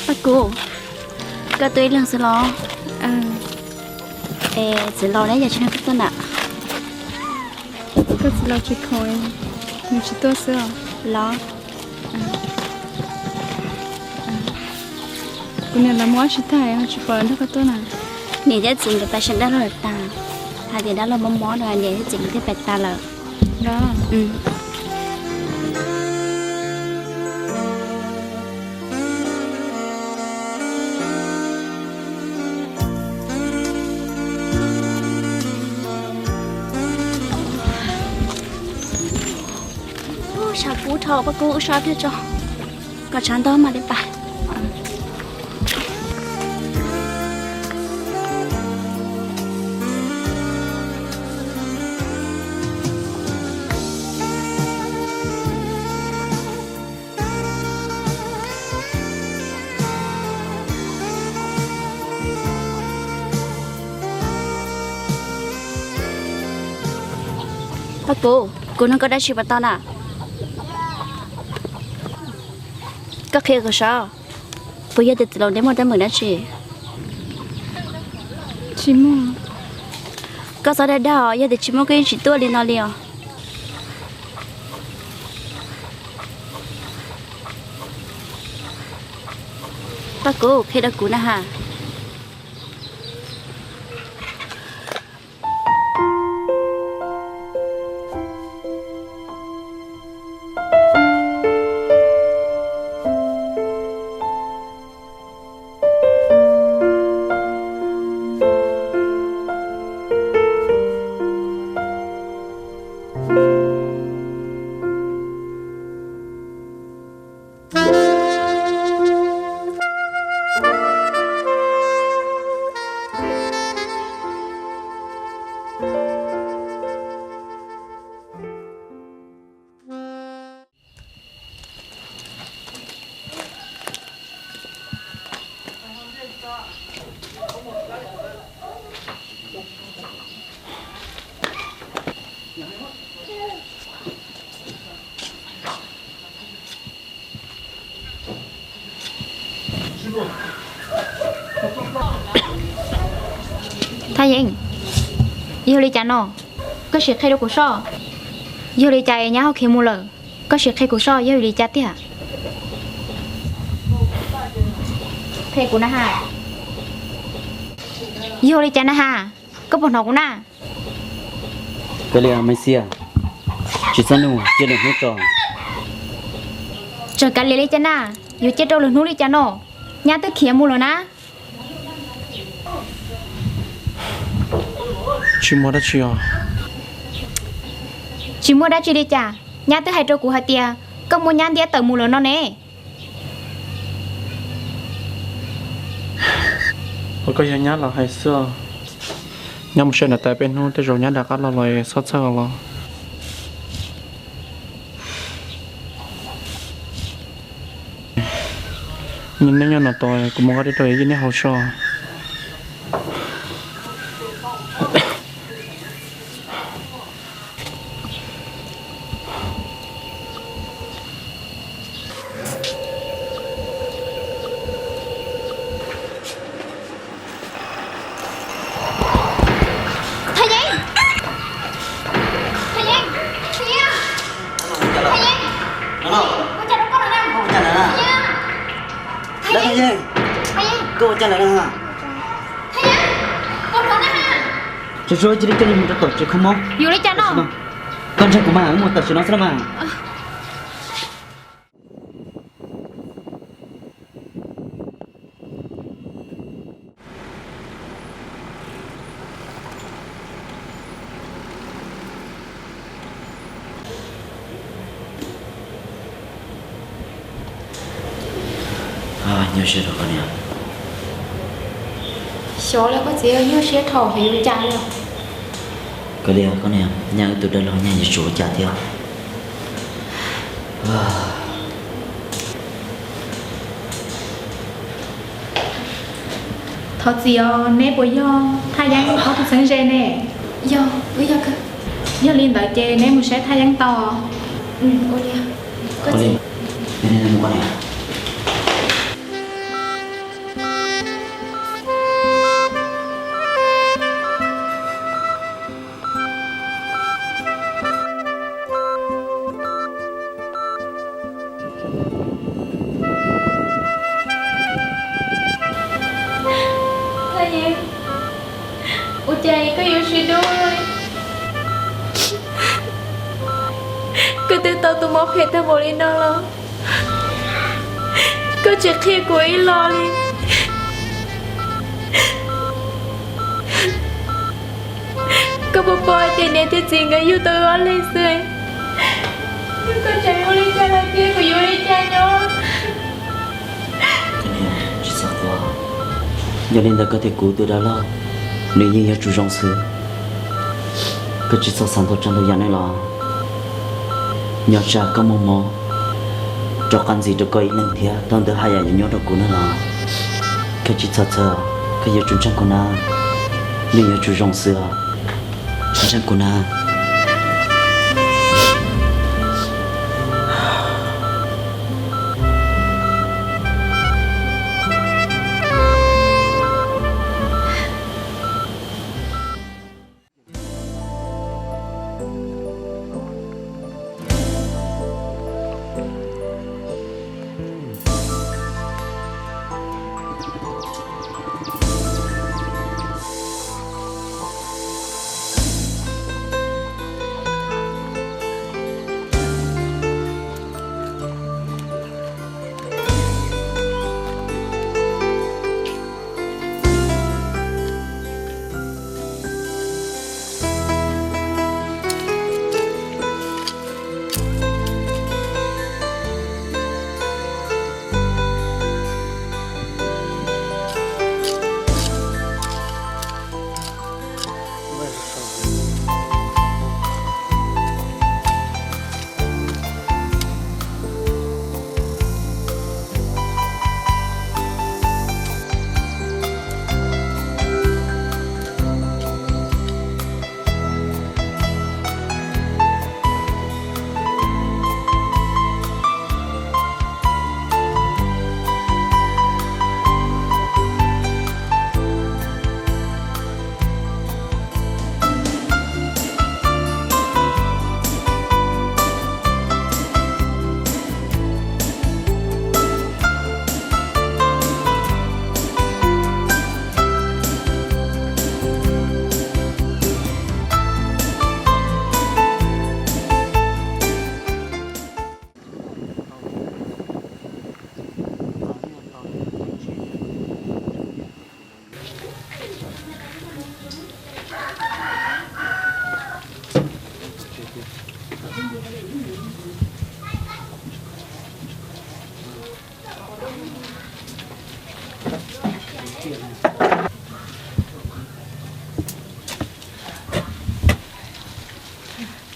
Paj Kuv, koj tuaj ib leeg xwb los? Es txiv laus neb yog tsis nrog koj tuaj na? Koj txiv laus tsis khoom, nws tsis tuaj xwb os. Los, kuv niam lawv mus ua si tag ho tsis pom nrog koj tuaj na. Niam thiab txiv nkawd pais sawv dab laug lawm tas, hais tias dab laug mob mob no niam thiab txiv nkawd thiaj pais tas lawm. Los. Tshav kub dhau, Paj Kuv, wb so ib pliag tso, kom tshav ntau mam li pais. Paj Kuv, kuv nug koj dab tsi puas tau na? Koj qhia kuv saib, puas yog tias txiv laus neb muaj teeb meem dab tsi? Tsis muaj. Koj txhob dag dag os, yog tias tsis muaj koj yeej tsis tuaj li no li os. Paj Kuv, qhia rau kuv na ha. Thaj Yeeb, yog li cas no? Koj sim qhia rau kuv soj. Yog li cas es nyab ho khiav mus lawm? Koj sim qhia kuv soj, yog li cas tiag? Qhia kuv na has. Yog li cas na has? Koj puas hnov kuv na? Kav liam, Maiv Xia, tsis txhob nug, cia lwm hnub tso. Tseem kav liam li cas na? Yuav cia rau lwm hnub li cas no? Nyab twb khiav mus lawm na. Tsis muaj dab tsi os. Tsis muaj dab tsi li cas? Nyab twb hais rau kuv hais tias koj muab nyab ntiab tawm mus lawm no ne. Ua koj yog nyab los hais xwb. Nyab mus saib niam tais peb hnub, tej zaum nyab rov qab los los txhob txhawj los. Nej nyob no tos kuv mus nqa dej rau yawm yij neb haus so. Thaj Yeeb! Thaj Yeeb! Thaj Yeeb! Thaj Yeeb! Ua cas rau koj no na? Thaj Yeeb! Thaj Yeeb! Koj ua cas lawm na? Thaj Yeeb! Koj hnov na ha! Tsis tshua cia li coj yus mus rau tom tsev kho mob. Yus li cas no? Koj ntseeg kuv mas, wb mus tam sim no xwb mas. Nyuaj siab rau koj niam. Xyov li koj txiv, nyuaj siab dhau xyov yuav ua cas li. Koj liam koj niam, nyaj wb tus dab laug nyaj yuav tsum ua cas thiab. Thov txim os, neb puas yog Thaj Yeeb ob tug txheeb ze ne? Yog, yog li ntawd ces neb mus saib Thaj Yeeb tau. Ua li. Cas koj yuav tsis dub li? Koj twb tau tus mob phem tag npaum li no los koj tsis qhia kuv ib los li. Koj puas paub hais tias niam thiab txiv nkawd yug tau wb ob leeg xwb, koj tseem ua li cas lawm thiab kuv yuav ua li cas nyob? Tsis txhob quaj, yog li ntawd koj thiab kuv tus dab laug nws yeej yuav tsum zoo xwb. Koj tsis txhob xav ntau tsav ntau yam ne los. Nyob tsam koj muaj mob rov qab ntxiv rau koj ib leeg thiab tau ntawd haj yam yuav nyob rau kuv ne los. Koj tsis txhob txhawj, koj yuav tsum ntseeg kuv na. Nws yuav tsum zoo xwb os. Ntseeg kuv na.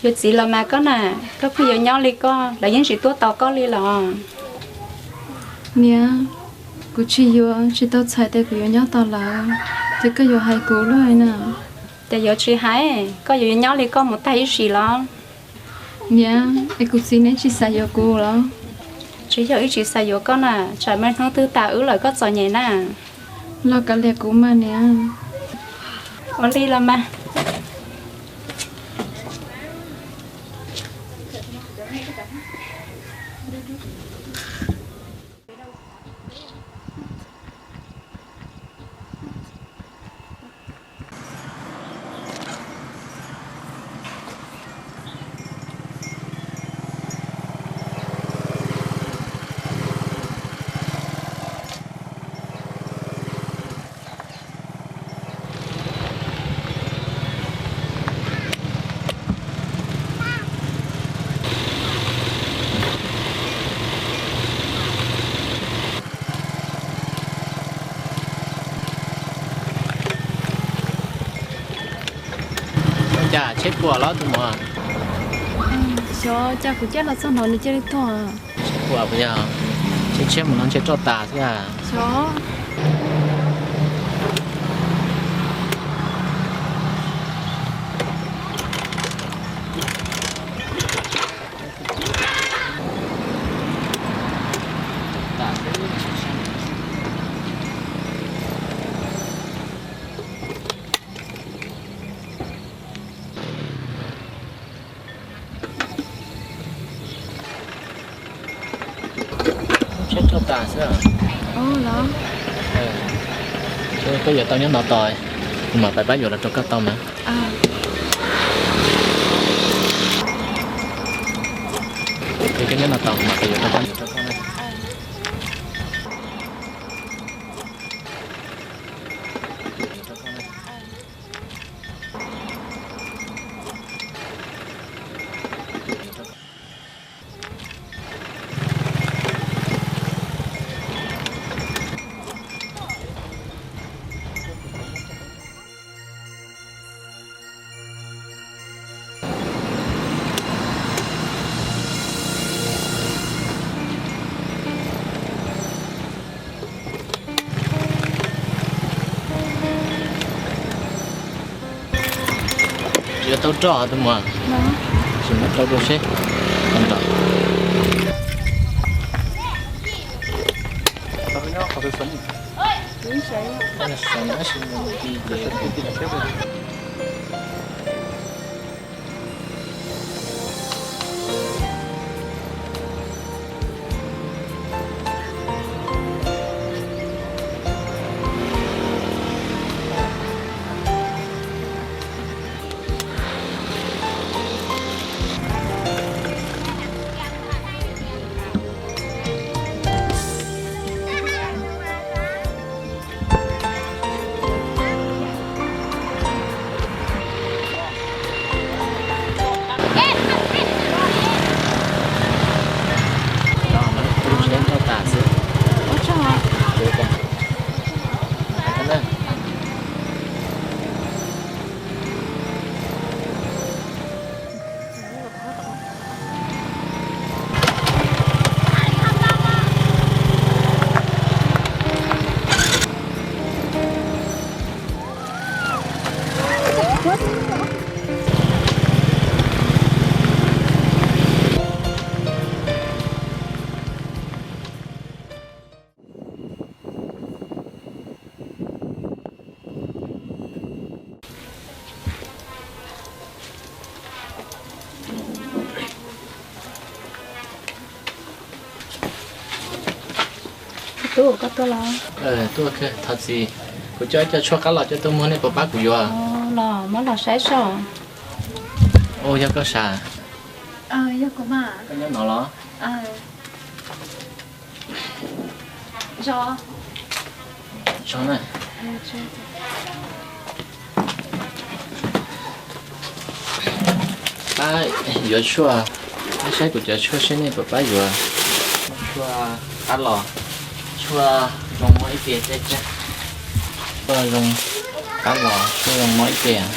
Yuav txiv los mas koj na, koj pheej yuav nyob li koj, lawv yeej tsis tuaj tos koj li los? Niam, kuv tsis yuav, tsis tau txhais tias kuv yuav nyob tos lawv, ces koj yuav hais kuv luaj li na. Ces yuav tsis hais, koj yuav nyob li koj mus tag ib sim los? Niam, es kuv txiv neb tsis xav yuav kuv los? Tsis yog wb tsis xav yuav koj na, tsam muaj hnub twg tas wb lawm koj txom nyem na. Los kav liam kuv mas niam. Ua li los mas. Cas tsheb puas los tus muam? Xyov cas kuv caij los txog no nws cia li tuag. Tsheb puas puas yog? Tsheb tsheb mus no ntshe roj tas xwb. Xyov. Tsheb roj tas xwb. Los, koj yuav tau nyob no tos. Kuv mam pais pab yuav los rau koj tau mas. Ces koj nyob no tos kuv mam pais yuav rau koj. Yuav tau roj tus muam. Tsis muab rau rau seb. Tub, koj tuaj los? Tuaj, thov txim. Kuv coj ib co tshuaj qab los coj tuaj muag, nej puas pab kuv yuav? Los muab los saib seb. Ua, yog koj sav? Koj nyob no los? Pab yuav tshuaj, pab saib kuv cov tshuaj seb nej puas pab yuav. Tshuaj qab los, tshuaj zoo mob ib tiam, tshuaj zoo qab los, tshuaj zoo mob ib tiam.